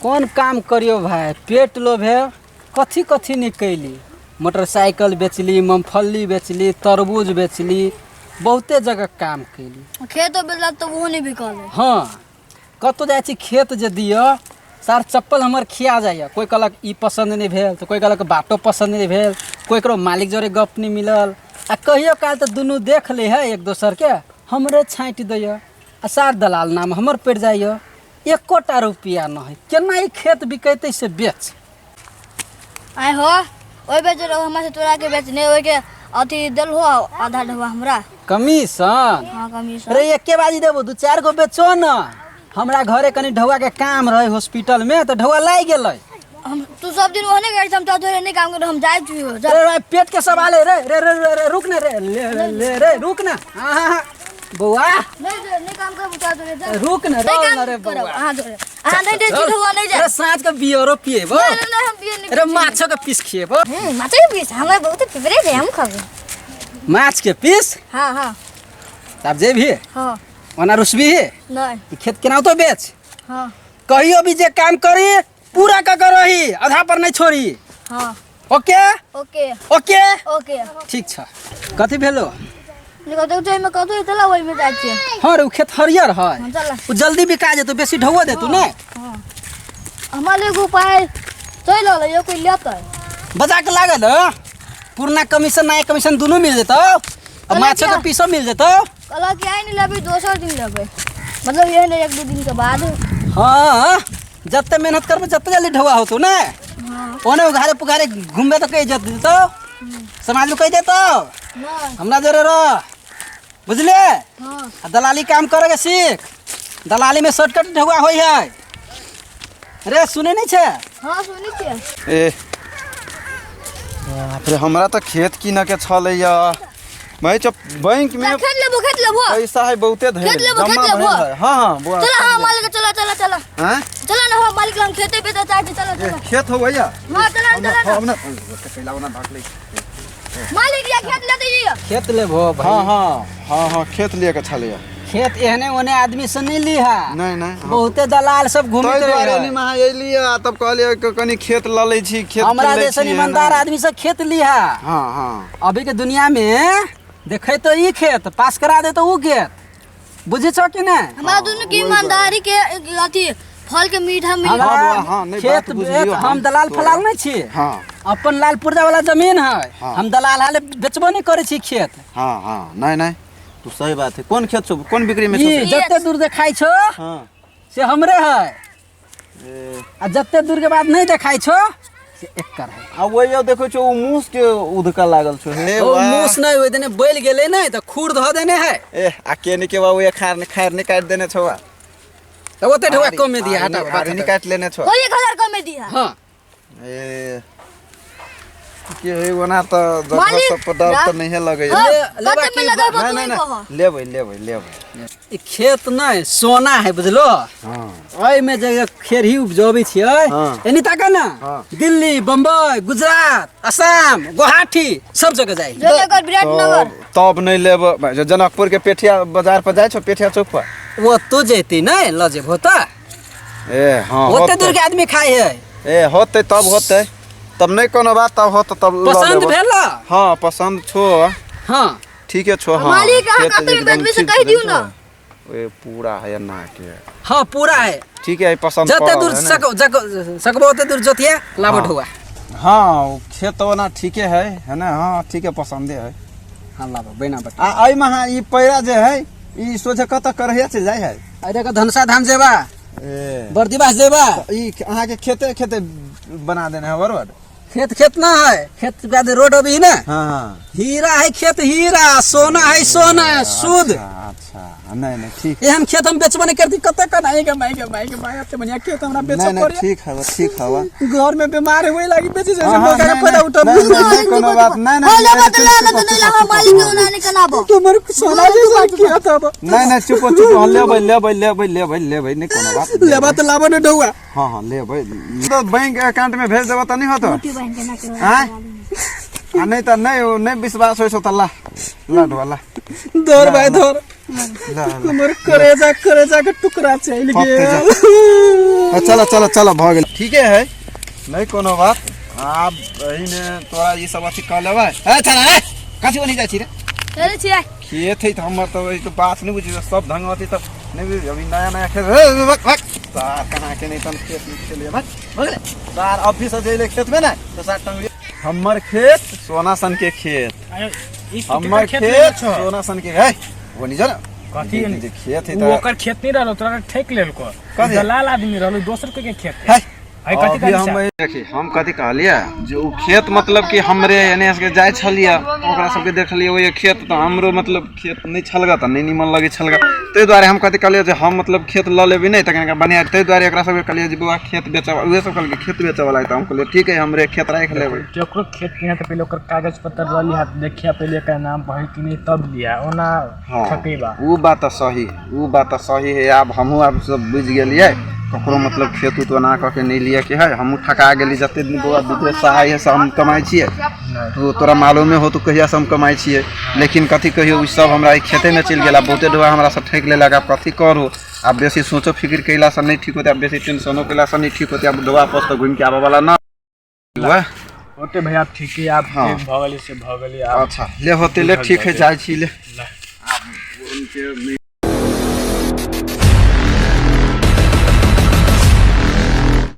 कोन काम करियो भाइ, पेट लोभे कथी कथी नहि कैली। मोटरसाइकिल बेचली, मूँगफली बेचली, तरबूज बेचली, बहुते जगह काम कैली। खेतो बेचलक तऽ ओहो नहि बिकल है। हँ, कतहु जाइ छी खेत जे दिअ, सार चप्पल हमर खिया जाइए। कोइ कहलक ई पसन्द नहि भेल, तऽ कोइ कहलक बाटो पसन्द नहि भेल, कोइ ककरो मालिक जोरे गप नहि मिलल। आ कहियो काल तऽ दुनू देख लै है एक दोसरके, हमरे छाँटि दैए आ सार दलाल नाम हमर पड़ि जाइए। एकोटा रुपैआ नहि है, केना ई खेत बिकेतै से बेच। आइ हो, ओहि बेच रहो हमरा से तोरा के बेचने, ओहि के अथी देलहो आधा ढोआ हमरा कमीशन। हाँ, कमीशन। अरे एके बाजी देबो, दू चारि गो बेचो न। हमरा घरे कनी ढौआ के काम रहे हॉस्पिटल में, तऽ ढौआ लागि गेलै। हम तू सब दिन ओहने करै छी, हम तो तोरे नहीं काम कर, हम जाइ छी जा। रे भाई, पेट के सवाल है। रे रे रे रे, रे रुक ना रे, ले रे ले रे, रुक ना। हाँ हाँ हाँ बौआ। नहीं नहीं काम कर बुझा तोरे, जा। रुक ना रे। नहीं काम ना रे करब बौआ। अहाँ तोरे, अहाँ नहीं दे चल। छी ढोआ नहीं जा। अरे साँझ के बियरो पिएबो। नहीं नहीं नहीं, हम बियर नहीं अरे पी छी। माछो के पीस खिएबो। माछ के पीस हमरा बहुत फेवरेट है, हम खाबे माछ के पीस। हाँ हाँ। तब जेबही? हाँ। ओना रुसबी? नहीं। ई खेत केना तो बेच। हाँ। कहियो भी जे काम करी पूरा का करही, आधा पर नहीं छोड़ी। हाँ। ओके? ओके। ओके? ओके। ठीक छ। कथी भेलो? देखो देखो, ओहिमे कथी चला, ओहिमे जाइ छियै। हाँ रे, उ खेत हरियर है। हाँ, चला। उ जल्दी बिका जेतौ, बेसी ढौआ देतौ ने। हाँ, हमरा लग एगो उपाय चलि रहल है, कोई लेतै? बजा के लागल ह? पुरना कमीशन नया कमीशन दुनू मिल जेतौ, आ कहलक माछो के क्या? पीसो मिल जेतौ। कहलक कि आइ नहि लेबै, दोसर दिन लेबै, मतलब यह नहि, एक दू दिन के बाद। हाँ, जते मेहनत करबे जते जल्दी ढौआ होतौ ने। हाँ। ओने उघारे पुघारे घूमबे तो कहि इज्जत देतौ समाज में, कहि देतौ? नहीं। हमरा जरे रह, बुझले? हाँ। आ दलाली काम करे के सीख, दलाली में शॉर्टकट ढौआ होइ है रे। सुने नहीं छे? हाँ, सुनै छियै। ए बाप रे, हमरा तऽ खेत कीनऽ के छलैया भाई, चप बैंक में खेत लेबो, खेत लेबो। पैसा है बहुते धरे। खेत लेबो, खेत जमा लेबो। भेल है। हाँ हाँ बुआ। चला, हाँ मालिक, चला चला चला। हैं? चला ना, हम मालिक, हम खेते बेचे चाहे छी, चला ए, चला। खेत हो भैया? हाँ, चला चला ना। हम ना कैला ना भाग ले। मालिक, या खेत लेते ये। खेत लेबो भाई? हाँ हाँ हाँ हाँ, खेत लिए के छलैया। खेत एहने ओने आदमी से नहीं लीहा। नहीं नहीं, हाँ। बहुते दलाल सब घूमते ताहि दुआरे रहे। नि महा अयली आ तब कहलियै कि कनी खेत लऽ लै छी, खेत हमरा कीन लै जैसन छी, ईमानदार एना। आदमी से खेत लीहा। हाँ हाँ। अभी के दुनिया में देखे तो ई खेत पास करा दे तो ऊ खेत, बुझे छो कि नहीं? हमरा दुनू के ईमानदारी के अथी फल के मीठा मिल। हमरा हाँ, हाँ, नहीं, खेत बात बुझलियौ बेच, हम। हम दलाल तोरा। फलाल नहीं छी। हाँ। अपन लाल पुर्जा वाला जमीन है। हाँ। हम दलाल हाले बेचबो नहीं करे छी खेत। हाँ हाँ, नहीं नहीं, तू सही बात है। कोन खेत छौ, कोन बिक्री में छौ ई से? जते दूर देखाई छो हाँ। से हमरे है। ए। आ जते दूर के बाद नहीं देखाई छो से एकर है। आ वही देखै छौ, ओ मूस के उधका लागल छौ हे। ओ वाह। मूस नहीं, ओहि दिने बैल गेलै ने तऽ खुर धऽ देने है। ए, आ केने के बाबू खार ने खार ने काटि देने छौ आ। तऽ ओते ढौआ कमे दिया, हटाओ, बात आरी हटाओ। काटि लेने छौ। कोई 1000 कमे दिया। हाँ। ए के है, ओना तऽ जगह मालिक, सब पर डर जा। तऽ नहिए लगैया। हाँ, लेबा कते में की लगेबो नहीं तू नहीं ही कह। नहीं, लेबै लेबै लेबै। ई खेत नहि सोना है, बुझलो? हाँ। एहिमे जे खेरही उपजबै छियै, हाँ। एनी ताक ना, हाँ। दिल्ली, बम्बई, गुजरात, असम, गुवाहाटी सब जगह जाइ। जयनगर, विराटनगर। तब नहि लेब। जनकपुर के पेठिया बाजार पर जाइ छौ, पेठिया चौक पर? ओ तो जेती नहि लऽ जेबहो तऽ। ए हाँ, ओते होतै। दूर के आदमी खाइ है। ए होतै तब, होतै तब, नहि कोनो बात, तब होतै तब लऽ पसन्द लेबो। भेल? हाँ, पसन्द छो। हाँ। ठीके छो। हाँ। मालिक, अहाँ खेत कते में एकदम बेचबै से ठीक कहि दियौ छो। ना। ए पूरा है ना के। हाँ, पूरा है। ठीक है, पसंद जते पड़ल दूर है ने? सक जक सकबो ओते दूर जोतिए लाभ हाँ। ढुआ। हाँ, ओ खेत ओना ठीके है, है ना? हाँ, ठीक है, पसंदे है। हाँ, लाबो बिना बता। आ एहिमे हाँ ई पैरा जे है, ई सोझे कतऽ करहिया चलि जाइ है? अरे के धनसा धाम जेबा। ए। बर्दिवास जेबा। ई अहाँके खेते खेते बना देने है बरोबर? खेत खेत ना है, खेत के बाद रोड अभी ना। हाँ हाँ। हीरा है खेत, हीरा सोना है, सोना शुद्ध। अच्छा अच्छा, नहीं नहीं, ठीक। एहन खेत हम बेचबो नहीं करती कते कन आई के माई के माई के माई, एते बढ़िया खेत हमरा बेचऽ नहीं नहीं, पड़े। ठीक है, ठीक है। घर में बीमार हुए लागी बेचे से हाँ, हाँ, मौका के नहीं, फायदा नहीं, उठा। नहीं, नहीं, नहीं, कोनो बात नहीं, नहीं, हो नहीं, लेबो नहीं, तऽ चुप, लऽ चुप, लेबो, चुप, नहि लाबो मालिक के ओना नहि कनाबो। तुमर सोना जैसा खेत अब। नहीं नहीं, चुप चुप, हाँ, लेबै लेबै लेबै लेबै लेबै, नहीं कोनो बात। लेबा तऽ लाबो ने ढौआ। हाँ हाँ, लेबै तो बैंक अकाउंट में भेज देबो तऽ नहीं होतो? आँय? आ नहीं तऽ नहीं, नहीं विश्वास होइ छौ तऽ ला ला ढोआ ला। धर भाई धर। ला, ला। हमर करेजा करेजा के टुकड़ा चलि फटते गेल। जा। चलो चलो चलो, भऽ गेल, ठीके है, नहीं कोनो बात। आब एहिमे तोरा ई सब अथी कऽ लेबै। ए चल, ए कथी बनि जाइ छी रे? चलै छियै। खेत है तऽ हमर तऽ ई तऽ बात नहि बुझी, सब ढंग अथी तऽ नहि बुझी। अभी नया नया खेत हे, भक भक सार कना के नहि तन खेत मे खेलिए, भक भऽ गेलै सार। अभी से जइले खेत में ने तऽ सार टंगली। हमर खेत सोना सन के खेत, हमर खेत सोना सन के है। वो नहीं जाना कथी? जे खेत है उ तऽ ओकर खेत नहीं रहलो, तोरा ठेक लेलको। कथी? दलाल आदमी रहलो, दोसर कोई के खेत है। है। कथी अभी कहै हम छै? देखी, हम कथी कहलियै जे उ खेत मतलब कि हमरे एने सबके जाइ छलियै, ओकरा सबके देखलियै ओहि खेत, तऽ हमरो मतलब खेत नहि छलगा तऽ नहि नीमन लगै छलगा। ताहि दुआरे हम कथी कहलियै जे हम मतलब खेत लऽ लेबै नहि तऽ कनिका बढ़िआँ। ताहि दुआरे एकरा सबके कहलियै जे बौआ, खेत बेचब। उहे सब कहलकै खेत बेचऽवला है, तऽ हम कहलियै ठीक है, हमरे खेत राखि लेबै। केकरो खेत किने तऽ पहिले ओकर कागज पत्र लऽ लिहा, देखिया पहिले एकर नाम पर है कि नहीं, तब लिया ओना। ठकेबा। उ बात तऽ सही है, उ बात तऽ सही है। आब हमहूँ आब सब बुझि गेलियै, ककरो मतलब खेत उत ओना कऽ के नहि लिअ के है। हमहूँ ठका गेली। जते दिन बौआ विदेशसँ आइ है से हम कमाइ छियै, तो तोरा मालूमे हो तू कहिया से हम कमाइ छियै। लेकिन कथी कहियो, उ सब हमरा एहि खेतेमे चलि गेल। आब बहुते डोआ हमरा सब ठकि लेलक। आब कथी करू? आब बेसी सोचो फिक्र कयलासँ नहि ठीक होतै, आब बेसी टेंशनो कयलासँ नहि ठीक होतै। आब डोआ पर तऽ घुमिके आबऽ वाला ना वएह। ओते भैया ठीक है आब। जे भऽ गेलै से भऽ गेलै आब। अच्छा ले होते, ले, ठीक है, जाइ छी ले। ले। आब उनके